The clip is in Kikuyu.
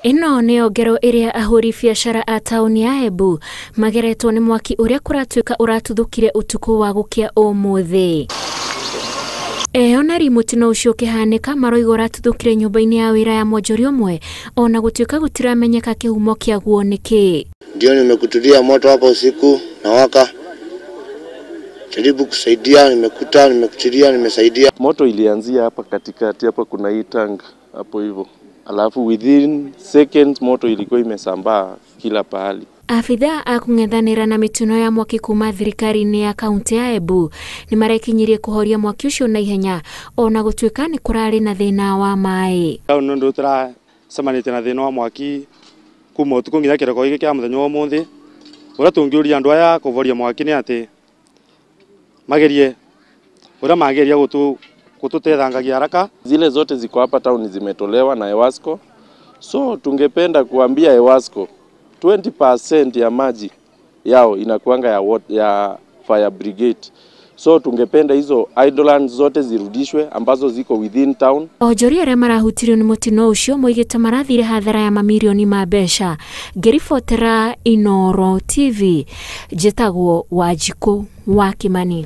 Ĩno nĩyo ngero ĩrĩa ahũri biacara a taũni ya Embu mageretwo nĩ mwaki ũrĩa kũratuĩka ũratuthũkire ũtukũ wa gũkĩa ũmũthĩ. Eyoneri mũtino ũcio ũkĩhanĩka maroiga ũratuthũkire nyũmba-inĩ ya wĩra ya mwonjoria ũmwe ona gũtuĩka gũtiramenyeka kĩhumo kĩaguo nĩkĩ. Ndio nimekutulia moto hapa usiku na waka jaribu kusaidia, nimekuta, nimekutilia, nimesaidia. Moto ilianzia hapa katikati, hapa kuna hii tank hapo hivyo, alafu within seconds moto ilikuwa imesambaa kila pahali. Abithaa a kũng'ethanĩra na mĩtino ya mwaki kuma thirikari-inĩ ya kaunti ya Embu nĩ marekinyirie kũhoria mwaki ũcio na ihenya ona gũtuĩka nĩ kũrarĩ na thĩna wa maĩ. Taũni nĩ tũracemanĩtie na thĩna wa mwaki kuma ũtukũ nginya kĩroko gĩkĩ kĩa mũthenya wa ũmũthĩ. Ũrĩa tũngĩũria andũ aya kũvoria mwaki nĩ atĩ magerie ũrĩa mageria gũtũtethangagia haraka. Zile zote ziko hapa town zimetolewa na EWASCO, so tungependa kuambia EWASCO 20% ya maji yao inakuanga ya fire brigade, so tungependa hizo hydrants zote zirudishwe ambazo ziko within town. Onjoria arĩa marahutirio nĩ mũtino ũcio moigĩte marathire hathara ya mamirioni ma mbeca. Ngĩribotera Inooro TV, njĩtagwo Wanjikũ wa Kimani.